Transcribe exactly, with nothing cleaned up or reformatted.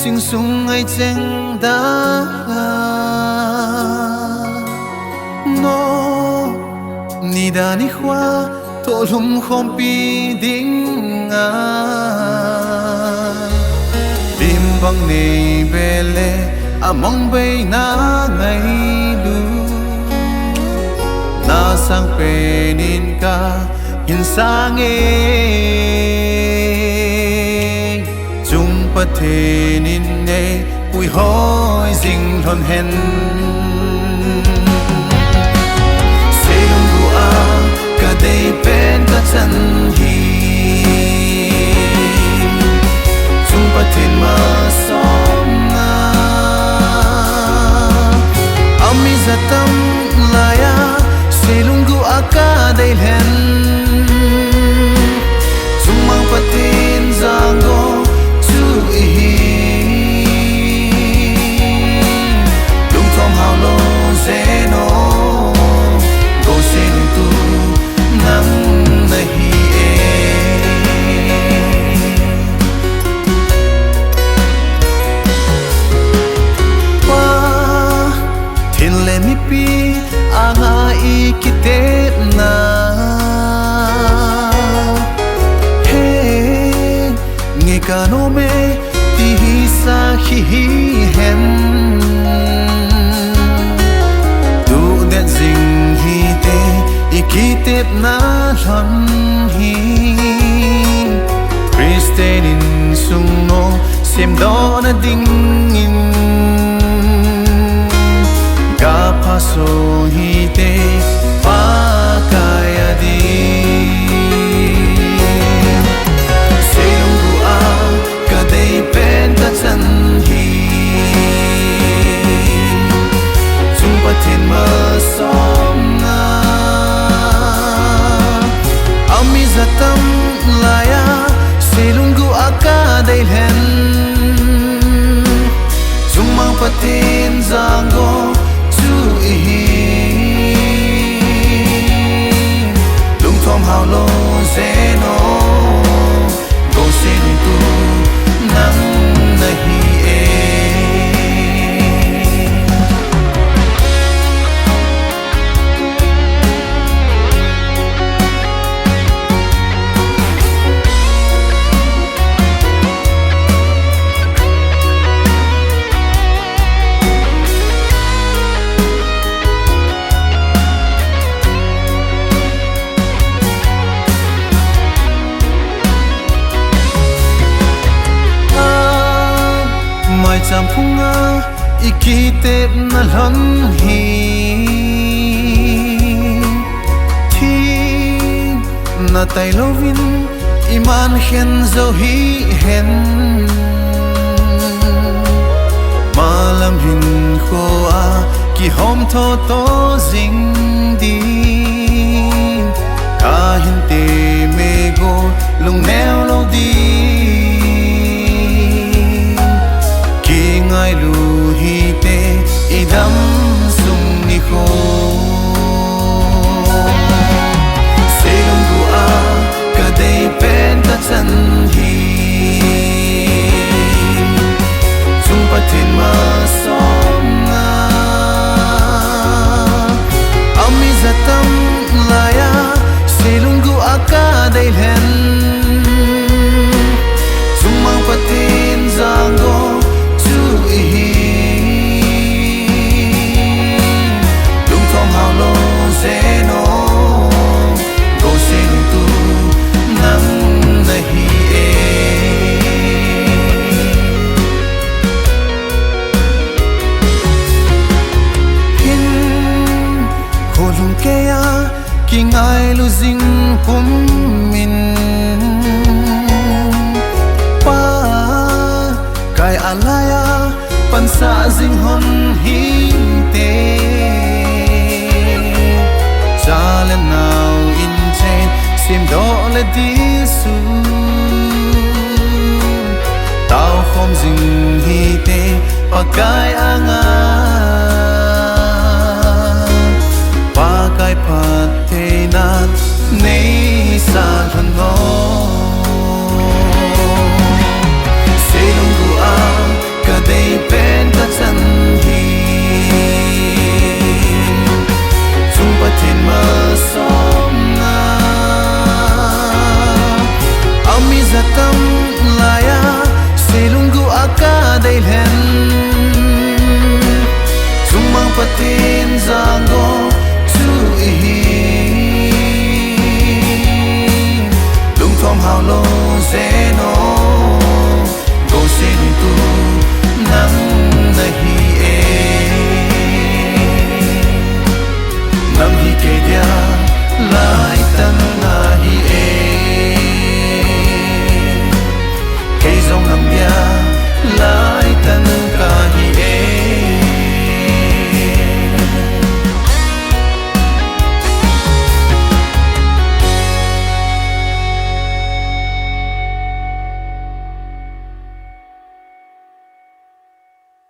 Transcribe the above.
Insung ngai cheng da no, nidan nikho a thohlum khompi dinga, bimbang nei bele amang bei na ngailu. Na sangpen in kahin sang e, chung Pathen in nei puihoi jing lhon hen. Seilunggu a kadei pen kachan hi, chung Pathen masang a, ami jatam laiya, seilunggu a kadei lhen. Chungmang Pathen janggo chu ihi, lungthom hao lou jeno, go seilungtu nang nahi e. Pa, Pathen le mipi anga i kitepna, he, nge ka nom e ti hi sakhi hihen. Tudet jing hite, i kitepna lhon hi, Christian insung no semdohna dingin, ka phaso hite, Pakai a ding. Seilunggu a kadei pen kachan hi, chung Pathen masang a, ami jatam laiya, seilunggu a kadei lhen. Chungmang Pathen janggo chu ihi, lungthom hao lou jeno, go seilungtu nang nahi e. Maicham phunga i kitepna lhon hi, thina tailouvin i man khen jou hihen. Malam hinkho a kihom thoto jing din, kahin teme go lungneo lou din, kingailu hite i damsung nikho. Seilunggu a kadei pen kachan hi, chung Pathen masang a, ami jatam laiya, seilunggu a kadei lhen. Chungmang Pathen janggo chu ihi, lungthom hao lou jeno, go seilungtu nang nahi e. Hinkho lhung keiya kingailu jing pumin, Pakai a laiya pansah jing lhon hite. Cha le nao inchen semdoh le disun, taokhom jing hite Pakai anga. Pakai phattheina neisah lhon o. Seilunggu a Pathen janggo chu ihi. Lungthom hao lou jeng o.